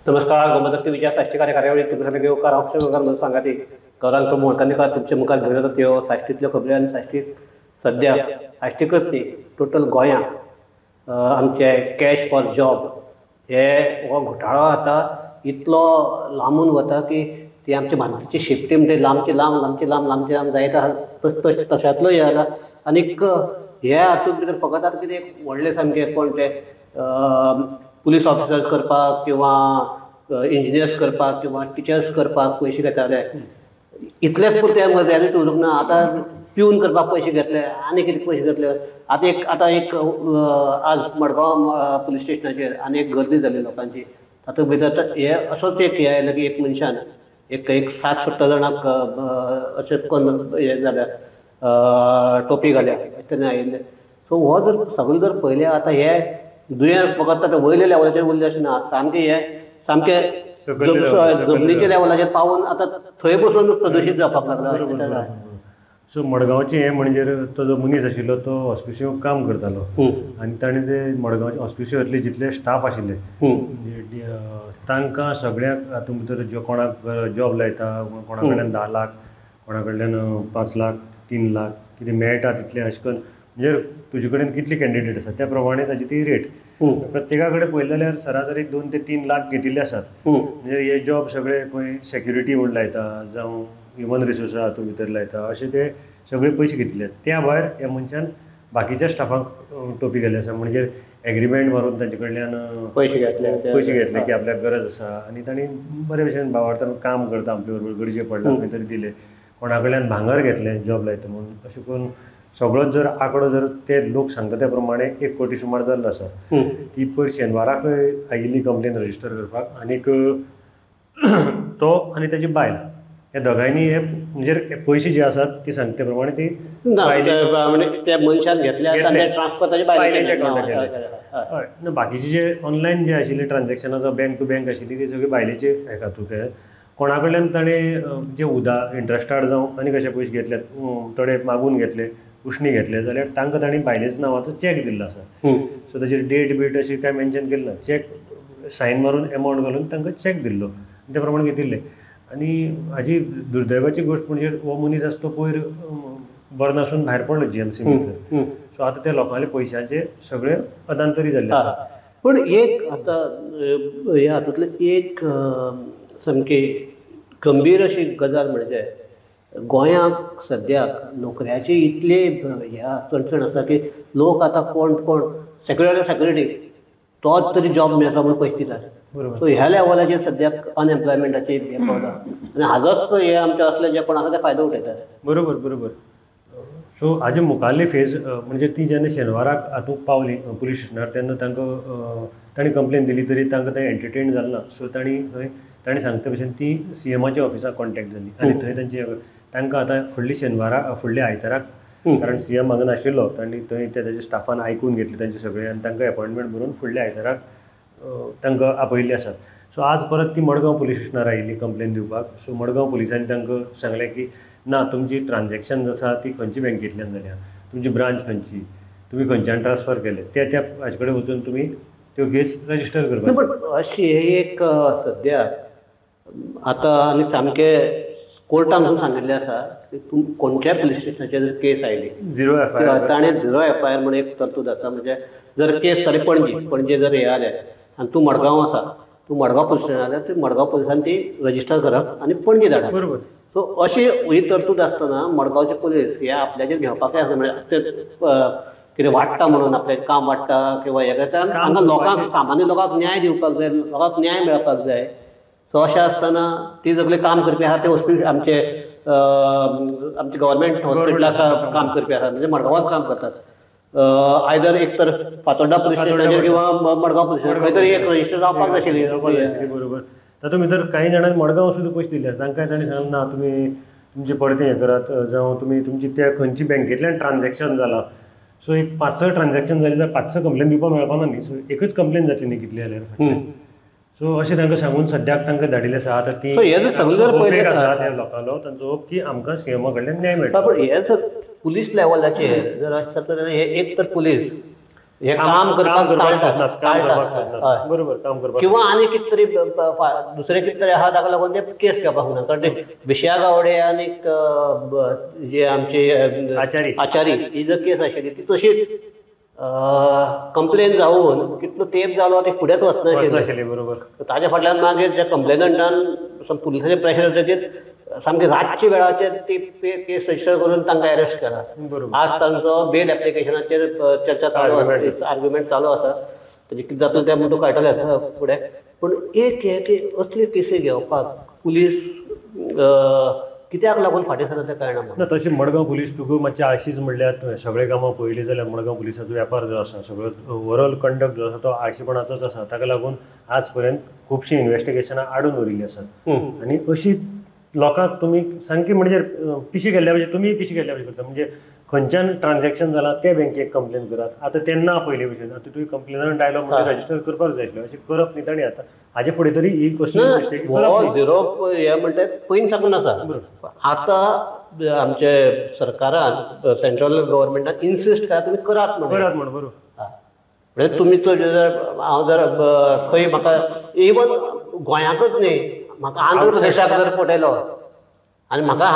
नमस्कार, गोमंतक टीव्हीच्या साश्टी कार्यावळीत तुमच्या सगळ्यांक येवकार. हांव अक्षय मुखार म्हजो सांगाती गौरांग प्रभू मणकर्णिकार तुमच्या मुखार घेवन येता त्यो साश्टींतल्यो खबरी. आनी साश्टीक सद्या साश्टीकच न्ही, टोटल गोंयांत आमचे कॅश फॉर जॉब हे हो घोटाळो आतां इतलो लांबून वता की ती आमची भारताची शेपटी म्हणटा लांबची लांब लांबची लांब लांबची लांब जायत आसा. तस तशांतलो हे जाला. आनीक हे हातूंत भितर फकत आतां कितें व्हडले सामके कोण ते पुलीस ऑफिसर्स करपाक किंवा इंजिनियर्स करपाक किंवा टिचर्स करपाक पयशे घेताले, इतलेच पुरते मर्यादीत उरूंक ना. आतां प्यून करपाक पयशे घेतले आनी कितें पयशे घेतले. आतां एक आज मडगांव पुलीस स्टेशनाचेर आनी एक गर्दी जाली लोकांची. तातूंत भितर हे असोच एक हे आयलो की एक मनशान एक एक 60-70 जाणांक अशेंच करून हे जाल्या, टोपी घाल्या तेन्ना आयिल्ले. सो हो जर सगळें जर पळयलें आतां हे दुयेंस फकत आतां वयल्या लेवलाचेर उरलें अशें ना, सामकें हे सामकें जमनीच्या लेवलाचेर पावून आतां थंय बसून प्रदुशीत जावपाक लागला. सो मडगांवचें हें म्हणजे तो जो मनीस आशिल्लो तो हॉस्पिसियोक काम करतालो आनी ताणें ते मडगांवचे हॉस्पिसियोतले जितले स्टाफ आशिल्ले म्हणजे तांकां सगळ्यांक हातूंत भितर जो कोणाक जॉब लायता, कोणा कडल्यान 10 लाख, कोणा कडल्यान 5 लाख, 3 लाख कितें मेळटा तितलें अशें करून म्हणजे तुजे कडेन कितले कॅन्डिडेट आसा त्या प्रमाणे ताजी ती रेट. प्रत्येका कडेन पळयलें जाल्यार सरासरी 2 ते 3 लाख घेतिल्ले आसात. म्हणजे हे जॉब सगळे खंय सेक्युरिटी म्हूण लायता जावं ह्युमन रिसोर्सा हातूंत भितर लायता, अशे ते सगळे पयशे घेतिल्ले. त्या भायर ह्या मनशान बाकीच्या स्टाफांक टोपी घाल्ली आसा, म्हणजे एग्रीमेंट मारून तांचे कडल्यान पयशे घेतले, पयशे घेतले की आपल्याक गरज आसा आनी तांणी बरे भशेन भावार्थान काम करता, आपले बरोबर गरजे पडला खंय तरी दिले, कोणा कडल्यान भांगर घेतलें जॉब लायता म्हणून. अशें करून सगळोच जर आंकडो जर ते लोक सांगता त्या प्रमाणे 1 कोटी सुमार जाल्लो आसा. ती पयर शेनवाराकय आयिल्ली कंप्लेन रजिस्टर करपाक आनीक तो आनी ताची बायल ह्या दोगांयनी हे म्हणजे पयशे जे आसात ते सांगता त्या प्रमाणे ती त्या मनशान घेतले ट्रान्सफर ताच्या बायलेच्या अकाउंटार केले. हय, ना बाकीचे जे ऑनलायन जे आशिल्ले ट्रान्झॅक्शनां जावं बँक टू बँक आशिल्ली ती सगळी बायलेचे हेका तुका कोणा कडल्यान ताणें जे उदा इंट्रस्टार जावं आनी कशे पयशे घेतल्यात, थोडे मागून घेतले, उश्णी घेतले जाल्यार तांकां तांणी बायलेच्या नांवाचो चॅक दिल्लो आसा. सो ताचेर डेट बीट अशी कांय मेन्शन केल्ले ना, चॅक सायन मारून एमावंट घालून तांकां चॅक दिल्लो त्या प्रमाणे घेतिल्ले. आनी हाजी दुर्दैवाची गोश्ट म्हणजे हो मनीस आसा तो पयर बरो नासून भायर पडलो GMC भितर. सो आतां त्या लोकांले पयशांचे सगळे अदांतरी जाल्ले आसा. पूण एक आतां ह्या हातूंतलें एक सामकी गंभीर अशी गजाल म्हणजे गोंयांक सद्याक नोकऱ्याची इतली ह्या चणचण आसा की लोक आतां कोण कोण सेक्युरिटी सेक्युरिटी तोच तरी जॉब मेळचो म्हणून पयशे दितात. सो ह्या लेवलाचेर सद्याक अनएम्प्लॉयमेंटाची हें पावला आनी हाजोच हे आमचे असले जे कोण आसा ते फायदो उठयतात. बरोबर बरोबर. सो हाजे मुखारली फेज म्हणजे ती जेन्ना शेनवाराक हातूंत पावली पुलीस स्टेशनार तेन्ना तांकां तांणी कंप्लेन दिली तरी तांकां तें एंटरटेन जालें ना. सो तांणी थंय तांणी सांगता भशेन ती CMआच्या ऑफिसाक कॉन्टेक्ट जाली आनी थंय तांची तांकां आतां फुडली शेनवारा फुडल्या आयताराक, कारण CM हांगा नाशिल्लो, तांणी थंय ते ताच्या स्टाफान आयकून घेतलें तांचे सगळें आनी तांकां एपॉयंटमेंट बरोवन फुडल्या आयताराक तांकां आपयिल्ले आसात. सो आज परत ती मडगांव पुलीस स्टेशनार आयिल्ली कंप्लेन दिवपाक. सो मडगांव पुलिसांनी तांकां सांगलें की ना, तुमची ट्रान्झॅक्शन आसा ती खंयची बँकेंतल्यान जाल्या, तुमची ब्रांच खंयची, तुमी खंयच्यान ट्रान्सफर केले, त्या त्या हाजे कडेन वचून तुमी त्यो केस रजिस्टर करपाक. पण अशी एक सद्या आतां आनी सामकें कोर्टान सुद्दां सांगिल्लें आसा की तूं खंयच्याय पुलीस स्टेशनाचेर जर केस आयली झिरो FIR, ताणें झिरो FIR म्हणून एक तरतूद आसा. म्हणजे जर केस जाली पणजी, पणजे जर हे आलें आनी तूं मडगांव आसा, तूं मडगांव पुलीस स्टेशनार जाल्यार ती मडगांव पुलिसान ती रजिस्टर करप आनी पणजे धाडप. बरोबर. सो अशी ही तरतूद आसतना मडगांवचे पुलीस हे आपल्याचेर घेवपाक आसना, म्हणजे ते कितें वाडटा म्हणून आपलें काम वाडटा किंवा हें करता, हांगा लोकांक सामान्य लोकांक न्याय दिवपाक जाय, लोकांक न्याय मेळपाक जाय. सो अशें आसतना ती सगळीं काम करपी आसा ते हॉस्पिटल आमचे आमचे गव्हर्मेंट हॉस्पिटल आसा काम करपी आसा, म्हणजे मडगांवाच काम करतात. आयदर एक तर फातोड्डा पुलीस स्टेशनाचेर किंवा मडगांव पुलीस स्टेशन खंय तरी एक रजिस्टर जावपाक नाशिल्ली. बरोबर. तातूंत भितर कांय जाणांनी मडगांव सुद्दां पयशे दिले आसा, तांकां तांणी सांगलें ना तुमी तुमचें परतें हें करात जावं तुमी तुमची त्या खंयची बँकेंतल्यान ट्रान्झॅक्शन जालां. सो एक 5-6 ट्रान्झॅक्शन जालें जाल्यार 5-6 कंप्लेन दिवपाक मेळपा ना न्ही, सो एकच कंप्लेन जातली न्ही कितली जाल्यार. सो अशें तांकां सांगून सद्याक तांकां धाडिल्लें आसा. आतां ती आसा त्या लोकांलो तांचो होप की आमकां CMA कडल्यान न्याय मेळटा. पूण हें जर पुलीस लेवलाचेर जर आसता तर हे एक तर पुलीस हे काम करपाक सोदनात, बरोबर, काम करपाक किंवा आनी कितें तरी दुसरें कितें तरी आहा ताका लागून ते केस घेवपाक ना. कारण ते विषया गावडे आनी जे आमचे आचारी ही जर केस आशिल्ली ती तशीच कंप्लेन जावन कितलो तेंप जालो ते फुडेंच वचनाशिल्लें, बरोबर. ताज्या फाटल्यान मागीर ज्या कंप्लेनंटान पुलिसांचेर प्रेशर येतकीर सामकें रातच्या वेळाचेर ती केस रजिस्टर करून तांकां एरेस्ट केला. आज तांचो बेल एप्लिकेशनाचेर चर्चा चालू आसा, आर्ग्युमेंट चालू आसा, ताजें कितें जातलें तें म्हणटूं कळटलें फुडें. पूण एक हें की असली केसी घेवपाक पुलीस कित्याक लागून फाटीं सरता तें कळना. ना तशें मडगांव पुलीस तुका मातशें आळशीच म्हणल्यार तुवें सगळे कामां पळयली जाल्यार मडगांव पुलिसाचो वेपार जो आसा सगळो ओवरऑल कंडक्ट जो आसा तो आळशीपणाचोच आसा. ताका लागून आज पर्यंत खुबशीं इन्वेस्टिगेशनां आडून उरिल्लीं आसात. आनी अशी लोकांक तुमी सामकी म्हणजे पिशी केल्ल्या भशेन, तुमीय पिशी केल्ल्या भशेन करता. म्हणजे खंयच्यान ट्रान्जॅक्शन जालां ते बँकेक कंप्लेन करात, आतां तेन्ना पयले भशेन आतां तुवें कंप्लेनंट आयलो म्हणून रजिस्टर करपाक जाय आशिल्लें, अशें करप न्ही ताणें. आतां हाजे फुडें तरी ही कसली मिस्टेक झिरो हें म्हणटा पयलीं साकून आसा. आतां आमचे सरकारान सेंट्रल गव्हर्मेंटान इन्सिस्ट करा तुमी करात म्हणून, करात म्हणून, बरोबर. म्हणजे तुमी तो जर हांव जर खंय म्हाका इवन गोंयांकच न्ही म्हाका आंध्र प्रदेशाक जर फटयलो आनी म्हाका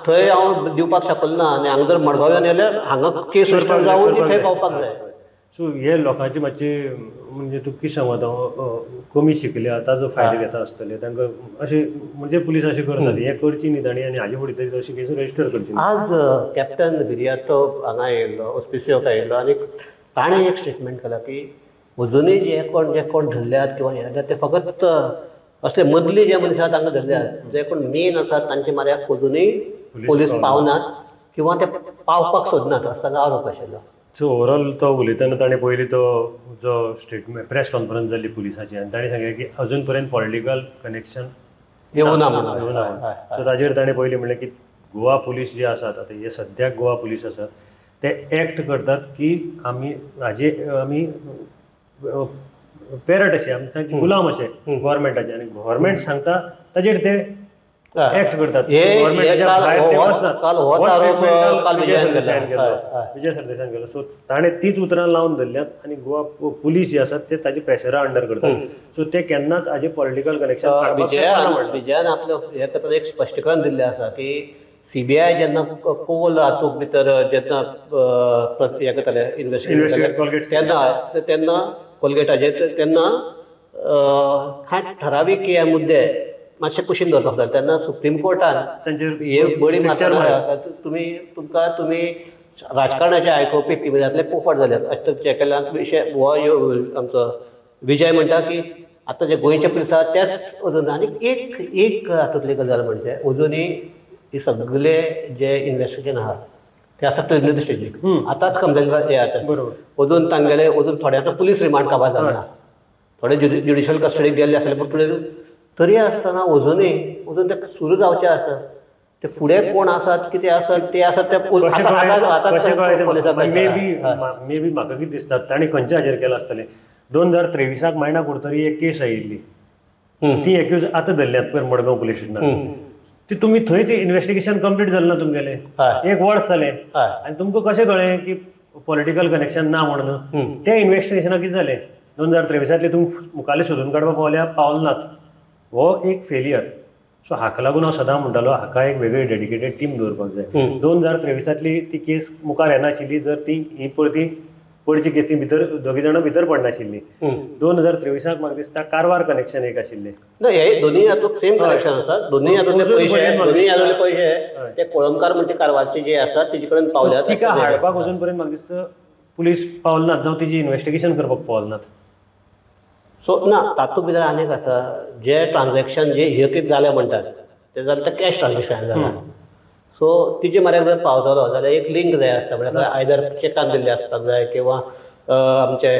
थंय हांव दिवपाक शकलो ना आनी हांगा जर मडगांवान येयल्यार हांगा केस रजिस्टर जावन ती थंय पावपाक जाय. सो हे लोकांचे मातशे म्हणजे तुका कितें सांगता हांव, कमी शिकल्या ताजो फायदो घेता आसतले तांकां अशें म्हणजे पुलीस अशें करतात, हें करची न्ही तांणी आनी हाजे फुडें तरी अशी केस रजिस्टर करची. आज कॅप्टन विरियातो हांगा येयल्लो, ओस्पिसियोक आयिल्लो आनी ताणें एक स्टेटमेंट केलां की अजुनूय जे कोण धरल्यात किंवा हे जाल्यार ते फकत असले मदली जे मनशां तांकां धरल्यात, जे कोण मेन आसात तांचे मार्याक अजुनूय पुलीस पावनात किंवा ते पावपाक सोदनात असो तांचो आरोप आशिल्लो. सो ओवरऑल तो उलयतना ताणें पयलीं तो जो स्टेटमेंट प्रेस कॉन्फरन्स जाल्ली पुलिसाची आनी ताणें सांगलें की अजून पर्यंत पॉलिटिकल कनेक्शन येवना म्हणून. सो ताजेर ताणें पयलीं म्हणलें की गोवा पुलीस जे आसात आतां हे सद्याक गोवा पुलीस आसात ते एक्ट करतात की आमी हाजे आमी पेरट अशे, आमी तांचे गुलाम अशे गव्हर्मेंटाचे, आनी गव्हर्मेंट सांगता ताजेर ते एक्ट करतात. विजय सरदेसायान केलो. सो ताणें तीच उतरां लावन धरल्यात आनी गोवा पुलीस जे आसात ते ताजे प्रेशरा अंडर करतात. सो ते केन्नाच हाजे पॉलिटिकल कनेक्शन. विजयान आपलो हे करतना एक स्पश्टीकरण दिल्लें आसा की सीबीआय जेन्ना कोल हातूंत भितर जेन्ना हें करताले इन्वेस्टिगेशन तेन्ना तेन्ना कोलगेटाचेर तेन्ना कांय ठरावीक हे मुद्दे मातशे कुशीन दवरपाक जाय. तेन्ना सुप्रीम कोर्टान हे बडी मारतना तुमी तुमकां तुमी राजकारणाचे आयकुपी पिंजऱ्यांतले पोपट जाल्यात अशें तरेचें केल्यान विशय हो आमचो विजय म्हणटा की आतां जे गोंयचे पुलीस आसात तेच अजून. आनी एक एक हातूंतली गजाल म्हणजे अजुनूय ही सगळे जे इन्वेस्टिगेशन आहा ते आसा प्रिलिमिनरी स्टेजीक, आतांच कंप्लेन हे जाता, बरोबर. अजून तांगेले अजून थोड्यांचो पुलीस रिमांड काबार जाला ना, थोडे ज्युडिशियल कस्टडीक गेल्ले आसले, पूण तरी आसतना अजुनूय अजून ते सुरू जावचे आसा, ते फुडें कोण आसात कितें आसात ते आसात ते मे बी म्हाका कितें दिसता तांणी खंयच्या हाजेर केलां आसतलें. 2023 मायणा कुडतरी एक केस आयिल्ली, ती एक्यूज आतां धरल्यात पयर मडगांव पुलीस स्टेशनार. ती तुमी थंयच इन्वेस्टिगेशन कंप्लीट जालें ना तुमगेलें, एक वर्स जालें आनी तुमकां कशें कळ्ळें की पॉलिटिकल कनेक्शन ना म्हणून? तें इन्वेस्टिगेशनाक कितें जालें 2023 तुमी मुखाल्ले सोदून काडपाक पावल्या पावल नात, हो एक फेलियर. सो हाका लागून हांव सदां म्हणटालो हाका एक वेगळी डेडिकेटेड टीम दवरपाक जाय. 2023 ती केस मुखार येनाशिल्ली जर ती ही परती पडची केसी भितर दोगी जाणां भितर पडनाशिल्ली. 2023 म्हाका दिसता कारवार कनेक्शन एक आशिल्लें. ना हे दोनूय हातूंत सेम कनेक्शन आसा, दोनूय हातूंतले पयशे, दोनूय हातूंतले पयशे ते कोळंबकार म्हणटे कारवारचे जे आसा तेजे कडेन पावल्यात. तिका हाडपाक अजून पर्यंत म्हाका दिसता पुलीस पावल नात, जावं तिजी इन्वेस्टिगेशन करपाक पावल नात. सो ना तातूंत भितर आनीक आसा जे ट्रान्जॅक्शन जे हे कितें जालें म्हणटात तें जालें तें कॅश ट्रान्जॅक्शन जालां. सो तिजे म्हऱ्याक जर पावतलो जाल्यार एक लिंक जाय आसता, म्हळ्यार आयदर चॅकान दिल्लें आसपाक जाय किंवा आमचे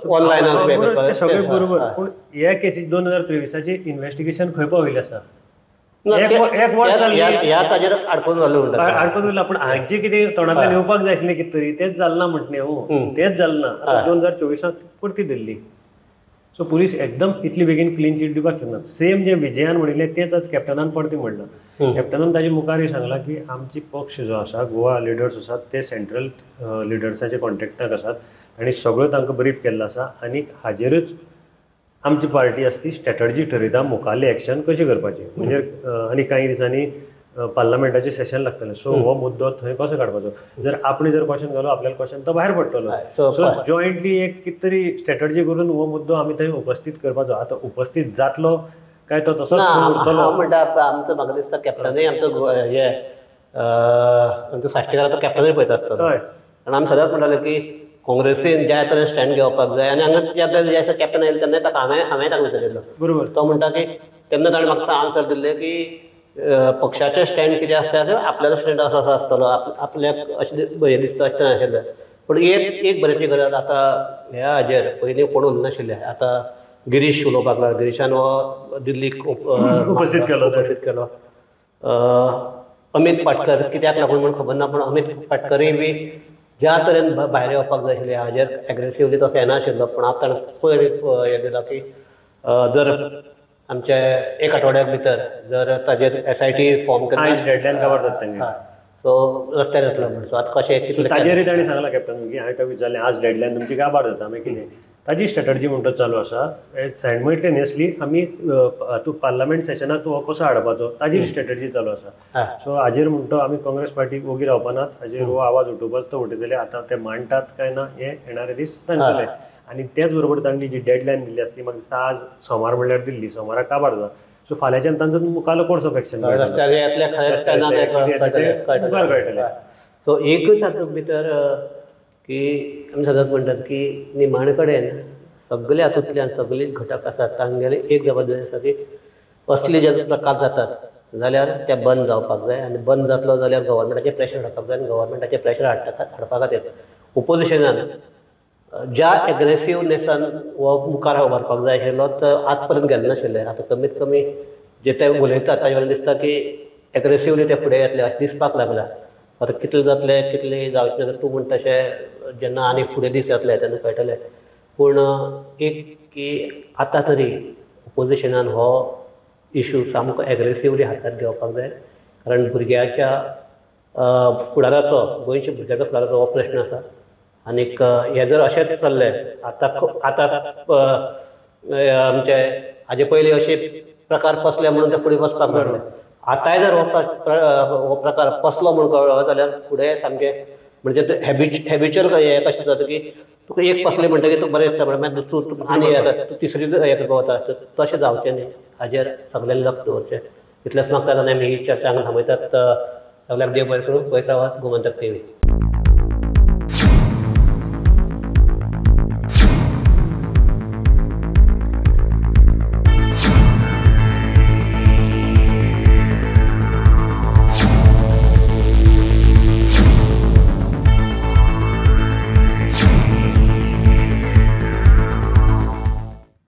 ऑनलायनान सगळें बरोबर. पूण हे केसी 2023 इन्वेस्टिगेशन खंय पाविल्लें आसा? एक वर्स ह्या ताजेर आडकून उरलें म्हणटा, आडकून उरलां. पूण हांचे कितें तोंडांतल्यान येवपाक जाय आशिल्लें कितें तरी, तेंच जालें ना म्हणटा न्ही हो, तेंच जालें ना. आतां 2024 परती धरली. सो पुलीस एकदम इतली बेगीन क्लीन चीट दिवपाक शकनात. सेम जे विजयान म्हणिल्लें तेंच आज कॅप्टनान परतें म्हणलां. कॅप्टनान ताजे मुखारूय सांगलां की आमची पक्ष जो आसा गोवा लिडर्स आसात ते सेंट्रल लिडर्साच्या कॉन्टेक्टाक आसात, आनी सगळो तांकां ब्रीफ केल्लो आसा आनी हाजेरूच आमची पार्टी आसा ती स्ट्रॅटर्जी ठरयता मुखारली एक्शन कशी करपाची. म्हणजे आनी कांय दिसांनी पार्लमेंटाचें सेशन लागतलें, सो हो मुद्दो थंय कसो काडपाचो, जर आपणे जर क्वेश्चन घालो आपल्याला क्वेश्चन तो भायर पडटलो. सो जॉयंटली एक कितें तरी स्ट्रॅटर्जी करून हो मुद्दो आमी थंय उपस्थीत करपाचो. आतां उपस्थीत जातलो काय तो तसोच उरतलो म्हणटा आमचो म्हाका दिसता कॅप्टनूय आमचो हे आमचो साश्टीकाराचो कॅप्टनूय पळयता आसतलो. कारण आमी सदांच म्हणटाले की काँग्रेसीन ज्या तरेन स्टँड घेवपाक जाय आनी हांगा ज्या तरेन ज्या कॅप्टन आयले तेन्ना ताका हांवें ताका विचारिल्लो. बरोबर. तो म्हणटा की तेन्ना ताणें म्हाका आन्सर दिल्लें की पक्षाचें स्टँड कितें आसता तें आपल्यालो स्टँड असो असो आसतलो, आपल्याक अशें बरें दिसता अशें नाशिल्लें. पूण एक एक बऱ्याची गजाल आतां ह्या हाजेर पयलीं कोण उलयनाशिल्ले, आतां गिरीश उलोवपाक लागलो. गिरीशान हो दिल्लीक उपस्थीत केलो उपस्थीत केलो. अमीत पाटकर कित्याक लागून म्हूण खबर ना, पूण अमीत पाटकरूय बी ज्या तरेन भायर येवपाक जाय आशिल्लें हाजेर एग्रेसिवली तसो येनाशिल्लो, पूण आतां पयर हें दिलां की जर आमचे एक आठवड्याक भितर जर ताजेर SIT form केला डेडलायन कवर जाता तांगे, सो रस्त्यार येतलो म्हूण. सो आतां कशें तितलें ताजेरूय ताणें सांगलां कॅप्टन की हांवें ताका विचारलें आज डेडलायन तुमची काबार जाता मागीर कितें, ताजी स्ट्रॅटर्जी म्हणटा चालू आसा. सँडमेटली न्ही आमी तूं पार्लमेंट सेशनाक तूं हो कसो हाडपाचो ताजी स्ट्रॅटर्जी चालू आसा. सो हाजेर म्हणटा आमी काँग्रेस पार्टीक ओगी रावपानात, हाजेर हो आवाज उठोवपाचो तो उठयतले. आतां ते मांडटात काय ना हें येणारे दीस सांगतले. आनी तेच बरोबर तांणी जी डेडलायन दिल्ली आसा ती म्हाका दिसता आज सोमार म्हणल्यार दिल्ली, सोमाराक काबार जाता. सो फाल्यांच्यान तांचो मुखारलो कोर्स ऑफ एक्शन मुखार कळटलें. सो एकूच हातूंत भितर की आमी सदांच म्हणटात की निमाणे कडेन सगळे हातूंतल्यान सगळे घटक आसात तांगेले एक जबाबदारी आसा की असले जे प्रकार जातात जाल्यार ते बंद जावपाक जाय आनी बंद जातलो जाल्यार गव्हर्मेंटाचें प्रेशर हाडपाक जाय आनी गव्हर्मेंटाचें प्रेशर हाडपा खातीर ओपोजिशनान ज्या एग्रेसिवनेसान हो मुखार व्हरपाक जाय आशिल्लो तो आत पर्यंत गेले नाशिल्ले. आतां कमीत कमी जे ते उलयतात ताजे वयल्यान दिसता की एग्रेसिवली ते फुडें येतले अशें दिसपाक लागला. आतां कितले जातले कितले जावचे ना तूं म्हणटा तशें जेन्ना आनी फुडें दीस येतले तेन्ना कळटलें. पूण एक की आतां तरी ओपोजिशनान हो इशू सामको एग्रेसिवली हातांत घेवपाक जाय, कारण भुरग्याच्या फुडाराचो, गोंयच्या भुरग्याच्या फुडाराचो हो प्रश्न आसा. आनीक हें जर अशेंच चल्लें आतां आतां आमचे हाजे पयलीं अशे प्रकार पसले म्हणून ते फुडें वचपाक लागले. आतांय जर हो प्रकार पसलो म्हूण कळ्ळो जाल्यार फुडें सामकें म्हणजे ते हॅबिच्युअल हें कशें जाता की तुका एक पसलें म्हणटकीर तुका बरें दिसता, मागीर दुसरो आनी हें जाता, तूं तिसरी हें करपाक वता. तशें जावचें न्ही, हाजेर सगळ्यांनी लक्ष दवरचें. इतलेंच म्हाका आनी आमी ही चर्चा हांगा थांबयतात. सगळ्यांक देव बरें करूं. पळयत रावात गोमंतक टीव्ही.